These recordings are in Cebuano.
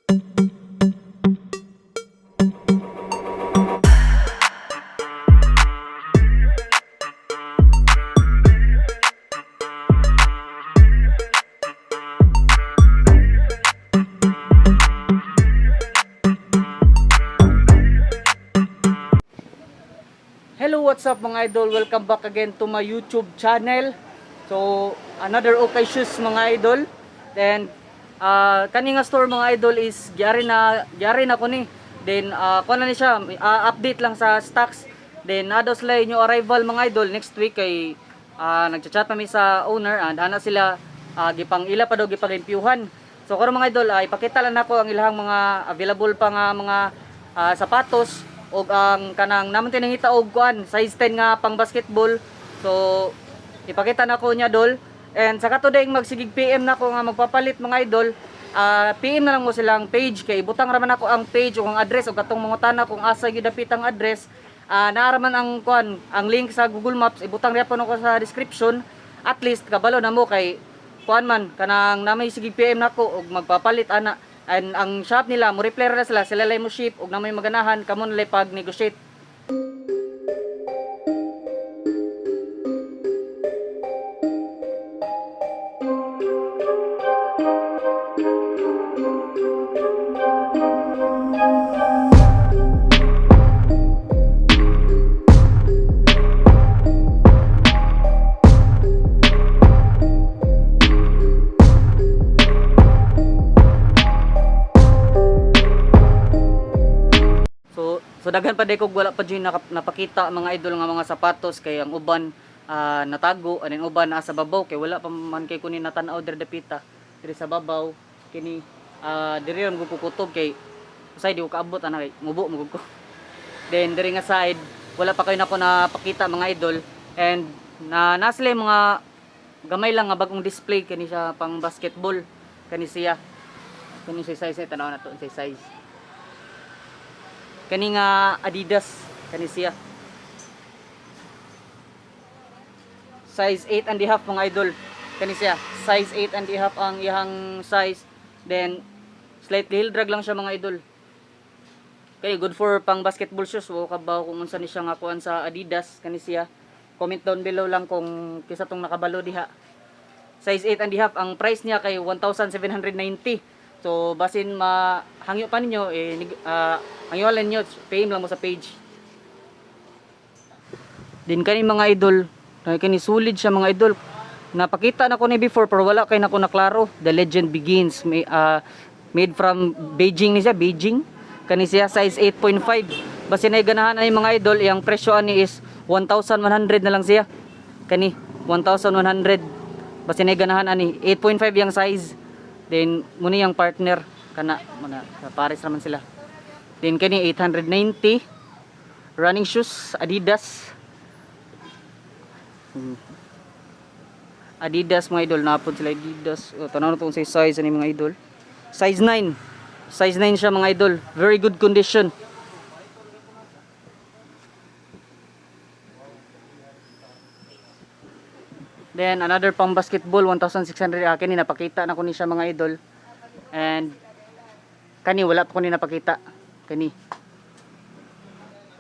Hello, what's up, mga idol? Welcome back again to my YouTube channel. So, another Okay Shoes, mga idol. Then, kani nga store, mga idol, is giari na ko ni. Then, kuha na ni siya, update lang sa stocks. Then, na daw sila yung arrival, mga idol, next week kay nagchat-chat pa mi sa owner and ana sila gipang ila pa daw gipang. So, karon, mga idol, ipakita lang nako ang ilahang mga available pa nga mga sapatos og ang kanang naman tinangita og kuan size 10 nga pang basketball. So ipakita nako niya, dol. And sa kato dayng magsigig PM nako nga magpapalit, mga idol, PM na lang mo silang page kay ibutang ra man ako ang page ug ang address ug katong mangutana kung asa gyud dapit ang address, naa ra man ang kuan, ang link sa Google Maps, ibutang ra po nako sa description. At least kabalo na mo kay kuan man kanang namay sige PM nako og magpapalit ana. And ang shop nila mo reply ra sila, sila lay mo ship og namay maganahan kamo na lay pag negotiate. So daghan pa day kog wala pa jud napakita, mga idol, nga mga sapatos kay ang uban natago aning uban naa sa babaw kay wala pa man kay kunin natan-aw diri dapita diri sa babaw kini diri ra ko kutob kay usay di ko kaabot ana kay mubo mo ko. Then diri nga side wala pa kayo nako napakita, mga idol. And na nasila yung mga gamay lang nga bagong display kani siya pang basketball kani siya. Kani siya size, tan-aw na to siya size. Kani nga Adidas kani siya. Size 8 and a half, mga idol. Kani siya. Size 8 and a half ang iyang size. Then slightly heel drag lang siya, mga idol. Kay good for pang basketball shoes. Wa ka ba kung unsa ni siya nga kuan sa Adidas kani siya. Comment down below lang kung kisa tong nakabalo diha. Size 8 and a half ang price niya kay 1,790. So basin mahangyo pa ninyo eh hangyo lang ninyo, PM lang mo sa page. Din kani, mga idol, kay kani solid siya, mga idol. Napakita na ko ni before pero wala kay nako naklaro. The Legend Begins may, made from Beijing ni siya, Beijing. Kani siya size 8.5. Basin ay ganahan ani, mga idol, iyang presyo ani is 1,100 na lang siya. Kani 1,100. Basin ay ganahan ani 8.5 yang size. Then muni yang partner kana muna sa Paris naman sila. Then kani 890 running shoes Adidas. Adidas, mga idol, napod sila Adidas. O, tanaw na tong sa size ani, mga idol. Size 9. Size 9 siya, mga idol. Very good condition. Then another pang basketball 1,600 akin ni napakita na ko ni siya, mga idol. And kani wala pa ko ni napakita. Kani.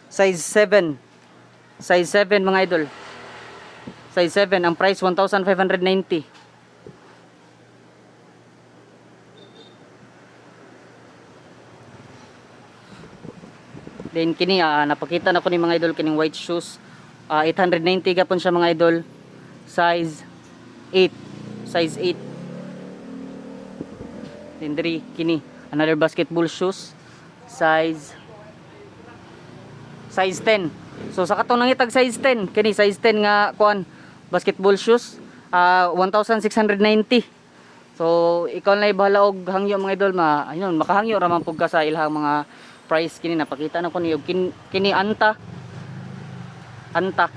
Size 7. Size 7, mga idol. Size 7 ang price 1,590. Then kini napakita na ko ni, mga idol, kining white shoes. 890 gapon siya, mga idol. Size 8. Size 8. Then diri kini another basketball shoes size 10. So sa katong nangitag size 10, kini size 10 nga kuan basketball shoes, 1,690. So ikaw na bahala og hangyo, mga idol, ma ayun makahangyo ra man pug ka sa ilahang mga price. Kini napakita na ko ni kini Anta Anta.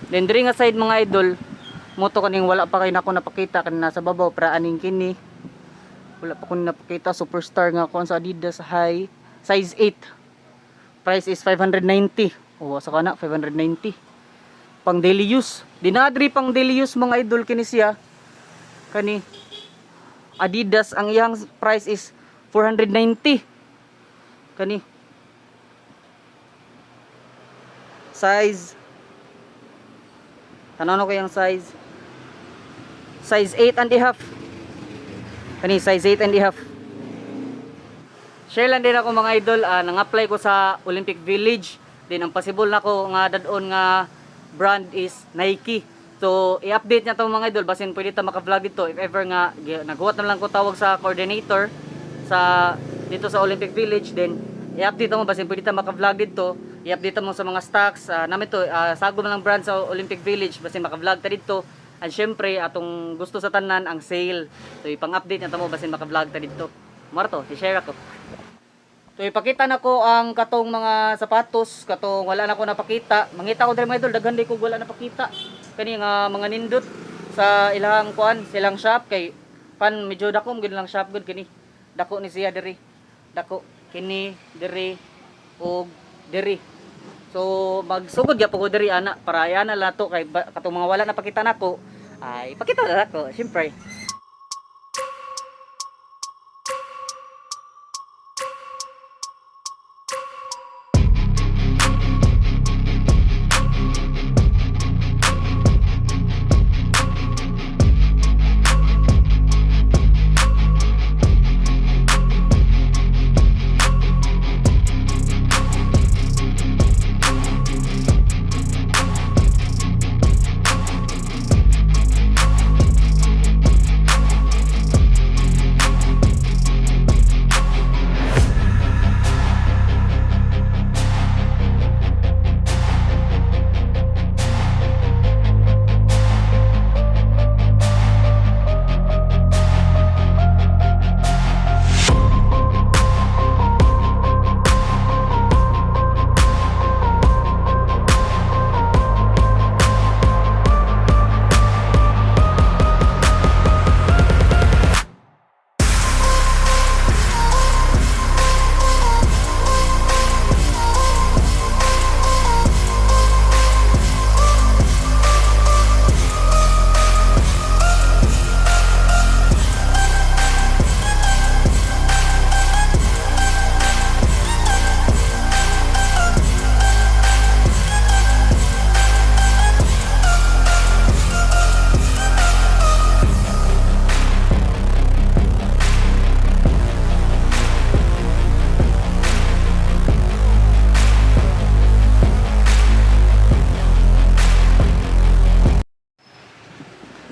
Then diri nga side, mga idol, moto kaning wala pa kay nako napakita kani nasa babaw pra aning kini. Wala pa ko napakita Superstar nga kuan sa Adidas high size 8. Price is 590. O sa kana 590. Pang daily use. Dinadri pang daily use, mga idol, kini siya. Kani. Adidas, ang iyang price is 490. Kani. Size. Tanaw ko yung size. Size 8.5. Kani size 8.5. Share lang din ako, mga idol, nang-apply ko sa Olympic Village. Din ang possible nako nga dad-on nga brand is Nike. So i-update niya to, mga idol, basin pwede ta maka-vlog dito if ever nga naghuwat na lang ko tawag sa coordinator sa dito sa Olympic Village, then i-update mo basin pwede ta maka-vlog dito. I-update mo sa mga stocks namin to, sago man lang brand sa Olympic Village, basin maka-vlog ta dito. And syempre atong gusto sa tanan ang sale. So ipang-update niya ta mo basin maka-vlog ta dito. Marto, i-share ako. So ipakita na ko ang katong mga sapatos, katong wala na ko napakita. Mangita ko diri, mga idol, daghan di ko wala napakita. Kani nga mga nindot sa ilang kuan, silang shop kay pan medyo dako gid lang shop gud kini. Dako ni siya diri. Dako kini diri og diri. So magsugod gyapon ko diri ana para ana lang to kay katong mga wala napakita nako ay ipakita na nako, syempre.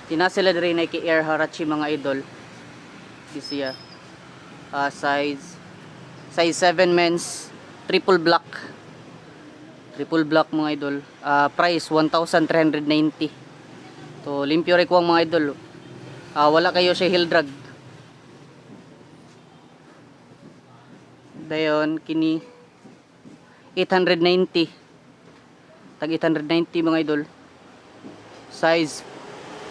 Tina sila diri Nike Air Huarache, mga idol. Di siya. Size size 7 men's, triple black. Triple black, mga idol. Price 1,390. To limpyo rin ko ang mga idol. Wala kayo siya heel drag. Dayon kini 890. Tag 890, mga idol. Size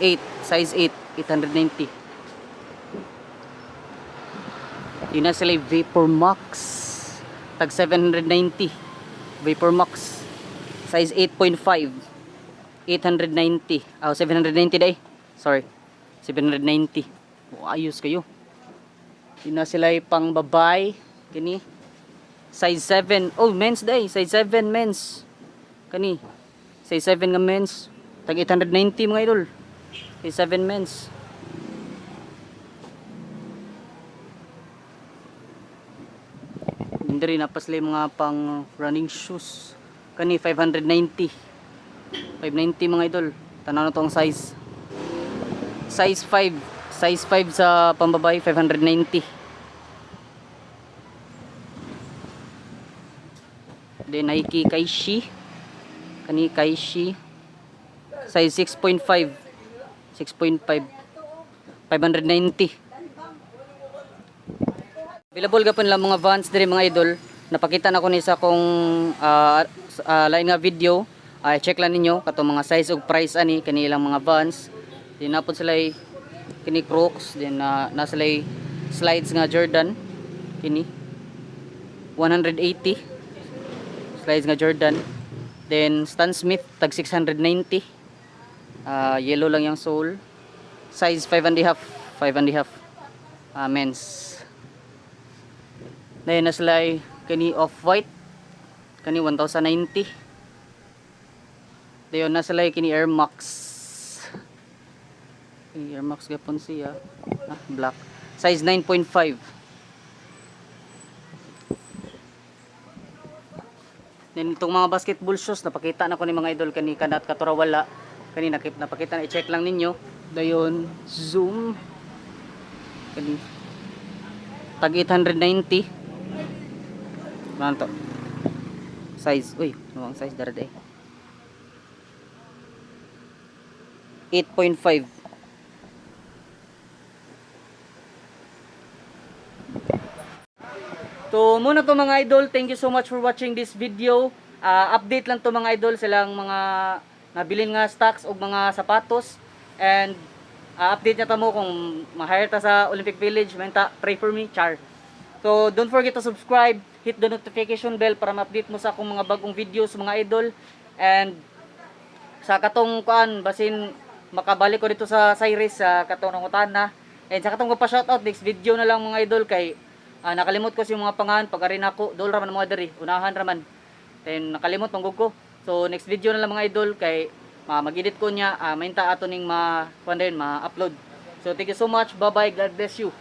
8, size 8, 890. Yun na sila yung Vapor Max. Tag 790. Vapor Max. Size 8.5. 890. Oh, 790 day. Sorry. 790. Oh, ayos kayo. Yun na sila yung pang babae. Kini. Size 7. Oh, men's day. Size 7 men's. Kani. Size 7 nga men's. Tag 890, mga idol. Size 7 men's. Hindi rin na sila yung mga pang running shoes. Kani 590. 590, mga idol. Tanaw na to ang size. Size 5. Size 5 sa pambabae, 590. Then Nike Kaishi. Kani Kaishi. Size 6.5. 6.5. 590. Available gapon lang mga Vans diri, mga idol. Napakita na ko ni sa akong lain nga video. Ay, check lang ninyo katong mga size ug price ani kanilang mga Vans. Di na pod sila kini Crocs, then na sila slides nga Jordan kini 180, slides nga Jordan. Then Stan Smith tag 690. Yellow lang yung sole. Size 5 and a half, 5 and a half. Men's. Dayon na sila ay kani Off-White. Kani 1090. Dayon na sila ay kini Air Max. Kini Air Max gapon siya. Ah, black. Size 9.5. Then itong mga basketball shoes, napakita na ko ni mga idol kani kanat katura wala. Kani napakita na, i-check lang ninyo. Dayon Zoom. Kani tag 890. Ano to? Size, uy, ano ang size dara day? 8.5. So muna to, mga idol, thank you so much for watching this video. Ah, update lang to, mga idol, silang mga nabilin nga stocks og mga sapatos and update niya ta mo kung ma-hire ta sa Olympic Village, menta pray for me, char. So don't forget to subscribe, hit the notification bell para ma-update mo sa akong mga bagong videos, mga idol, and sa katong kuan, basin makabalik ko dito sa Cyrus sa katong nangutana and sa katong ko pa shoutout next video na lang, mga idol, kay nakalimot ko sa mga pangalan pag ari nako, dol ra man mga diri, unahan ra man, then nakalimot man gud ko. So next video na lang, mga idol, kay mag-edit ko niya, mainta ato ning ma kuan din ma-upload. So thank you so much, bye bye, God bless you.